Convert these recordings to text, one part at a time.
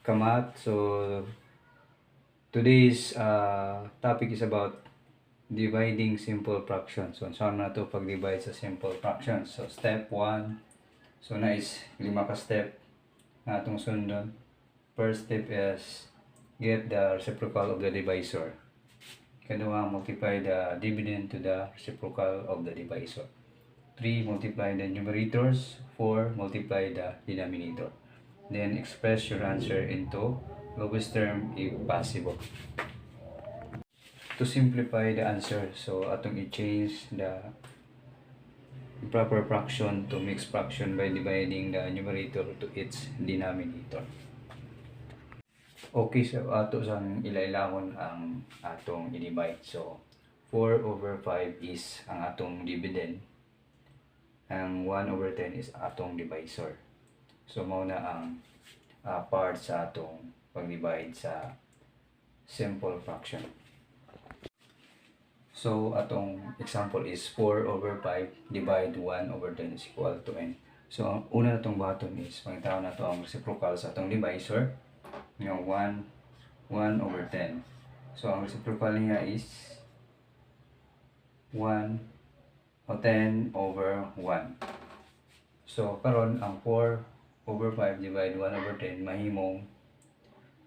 Kamat. So today's topic is about dividing simple fractions. So unsaon man nato pag-divide sa simple fractions? So step 1. So na is lima ka step na atong sundon. First step is get the reciprocal of the divisor. Ikaduha, multiply the dividend to the reciprocal of the divisor. 3, multiply the numerators. 4, multiply the denominator. Then express your answer into lowest term if possible. To simplify the answer, so atong i-change the improper fraction to mixed fraction by dividing the numerator to its denominator. Okay, so ato sang ilailahon ang atong i-divide. So 4 over 5 is ang atong dividend. Ang 1 over 10 is atong divisor. So mao na ang part sa atong pag-divide sa simple fraction. So atong example is 4 over 5 divide 1 over 10 is equal to n. So ang una natong buhaton is pangitaon nato ang reciprocal sa atong divisor nga 1 over 10. So ang reciprocal niya is 1 o 10 over 1. So karon ang 4 over 5 divide 1 over 10 mahimong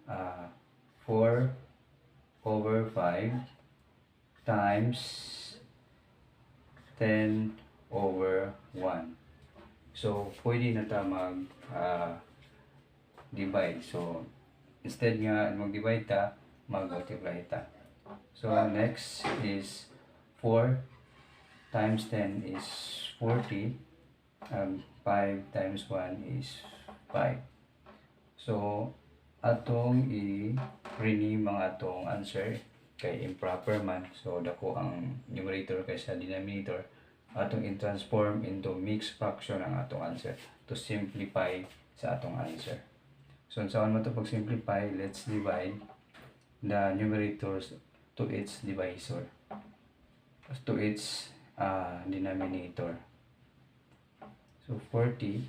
4 over 5 times 10 over 1. So pwede na ta mag divide. So instead nga mag-divide ta, mag-multiply ta. So next is 4 times 10 is 40. 5 times 1 is 5. So atong i-rename ang atong answer kay improper man. So dako ang numerator kaysa denominator. Atong i-transform into mixed fraction ang atong answer to simplify sa atong answer. So unsaon man to pag-simplify? Let's divide the numerators to its divisor, to its denominator. So 40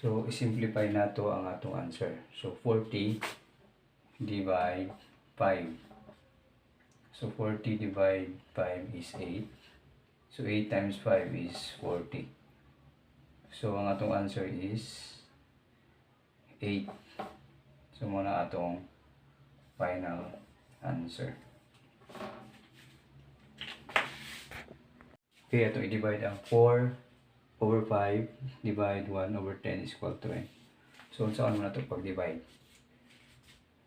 So, i-simplify nato ang atong answer. So, 40 divide 5. So, 40 divide 5 is 8. So, 8 times 5 is 40. So, ang atong answer is 8. So, mao na atong final answer. Okay, atong i-divide ang 4 over 5 divide 1 over 10 is equal to n. So, unsaon man nato pag-divide?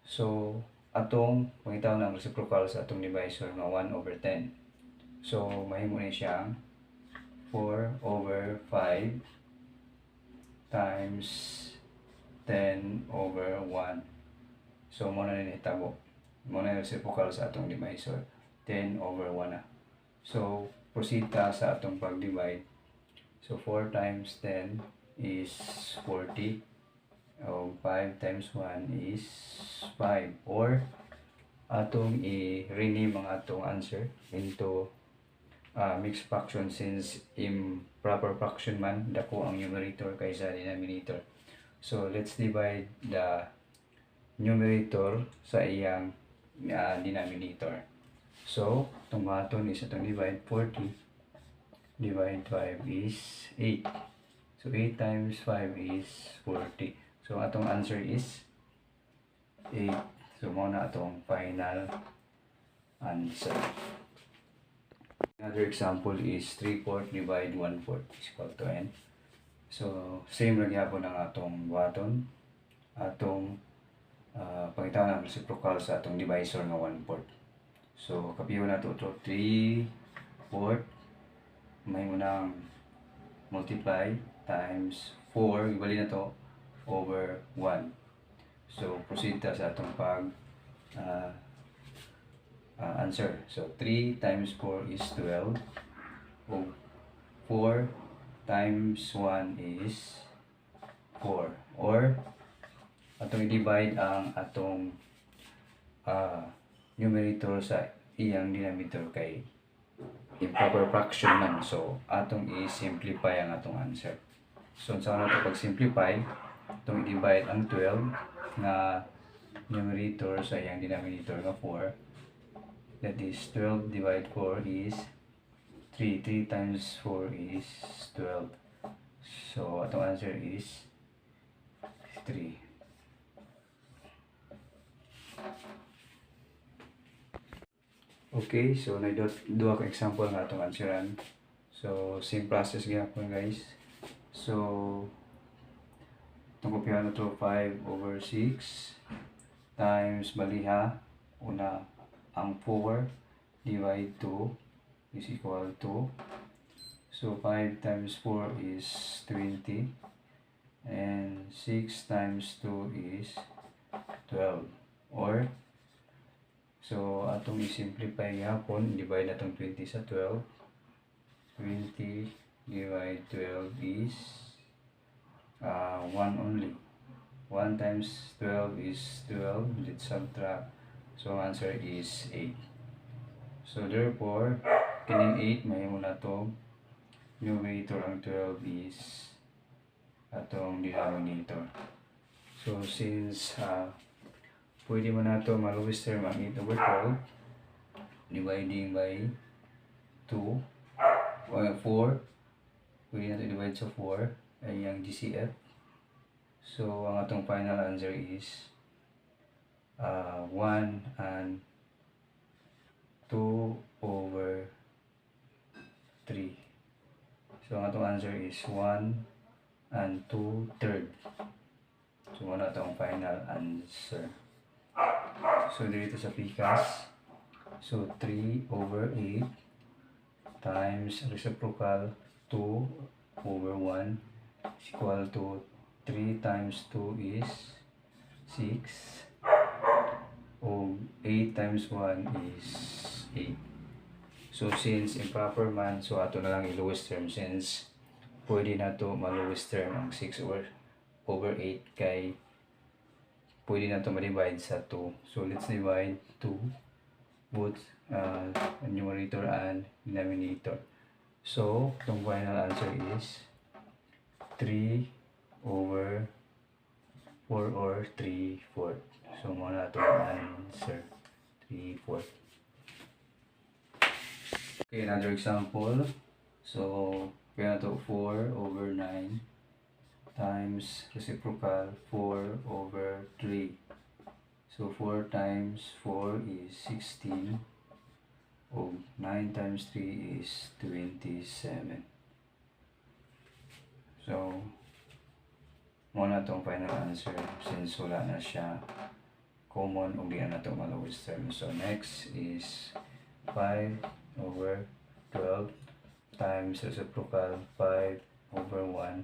So, atong pangitaon ang reciprocal sa atong divisor nga 1 over 10. So, mahimo ni siyang 4 over 5 times 10 over 1. So, mao na ni nahitabo. Mao na yung reciprocal sa atong divisor. 10 over 1 na. So, proceed ta sa atong pag-divide. So, 4 times 10 is 40. O 5 times 1 is 5. Or, atong i-rename ang atong answer into mixed fraction since improper fraction man, dako ang numerator kaysa denominator. So, let's divide the numerator sa iyang denominator. So, itong aton is atong divide 40 divide 5 is 8. So, 8 times 5 is 40. So, atong answer is 8. So, mao na atong final answer. Another example is 3 fourth divide 1 fourth is equal to n. So, same ra gyapon ang atong buhaton. Atong pangitaon ang reciprocal sa atong divisor nga 1 fourth. So, kopyahan nato ito 3 fourth mahimo nang multiply times 4, ibali na to over 1. So, proceed ta sa atong pag answer. So, 3 times 4 is 12. O 4 times 1 is 4. Or, atong i-divide ang atong numerator sa iyang denominator kay Improper fraction man. So, atong i-simplify ang atong answer. So, sa ano ito pag-simplify, itong i-divide ang 12 nga numerator sa iyang denominator nga 4. That is, 12 divide 4 is 3. 3 times 4 is 12. So, atong answer is 3. Okay, so na duha ka example nga atong answeran. So, same process gyapon, guys. So, itong kopyahan na to, 5 over 6 times baliha una ang 4 divide 2 is equal to, so 5 times 4 is 20 and 6 times 2 is 12. Or so atong i-simplify gihapon, divide natong 20 sa 12. 20 divide 12 is 1 only. 1 times 12 is 12. Let's subtract. So, ang answer is 8. So, therefore, kining 8, mahimo na to numerator, ang 12 is atong denominator. So, since pwede mo na ito ma-lowest term ang 8 over 12 dividing by 2 or 4, pwede na ito divide sa 4 ay ang GCF. So, ang atong final answer is 1 and 2 over 3. So, ang atong answer is 1 and 2 third. So, mao na atong final answer. So, dito sa pikas. So, 3 over 8 times reciprocal 2 over 1 is equal to 3 times 2 is 6 o 8 times 1 is 8. So, since improper man, so ato na lang i-lowest term since pwede na to ma-lowest term ang 6 over 8 kay pwede na to ma-divide sa 2. So, let's divide 2 both numerator and denominator. So, itong final answer is 3 over 4 or 3 fourth. So, mao na itong answer. 3 fourth. Okay, another example. So, kaya na to 4 over 9 times reciprocal 4 over 3. So, 4 times 4 is 16. O 9 times 3 is 27. So, mao na itong final answer since wala na siya common ug di na ito ma-lowest term. So, next is 5 over 12 times reciprocal 5 over 1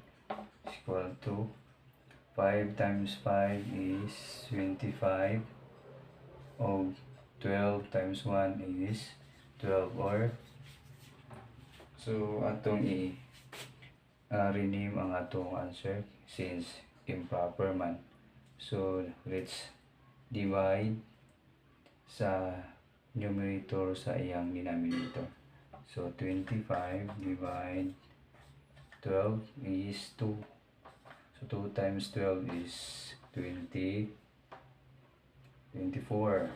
is equal to 5 times 5 is 25 o 12 times 1 is 12. Or so atong i rename ang atong answer since improper man. So let's divide sa numerator sa iyang denominator. So 25 divide 12 is 2. So 2 times 12 is 20 24.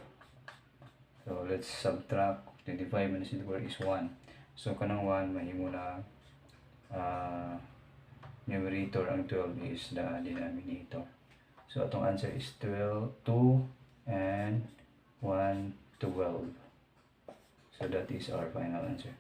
So let's subtract. 25 minus 24 is 1. So kanang 1 mahimo na numerator, ang 12 is the denominator. So atong answer is 12 2 and 1 12. So that is our final answer.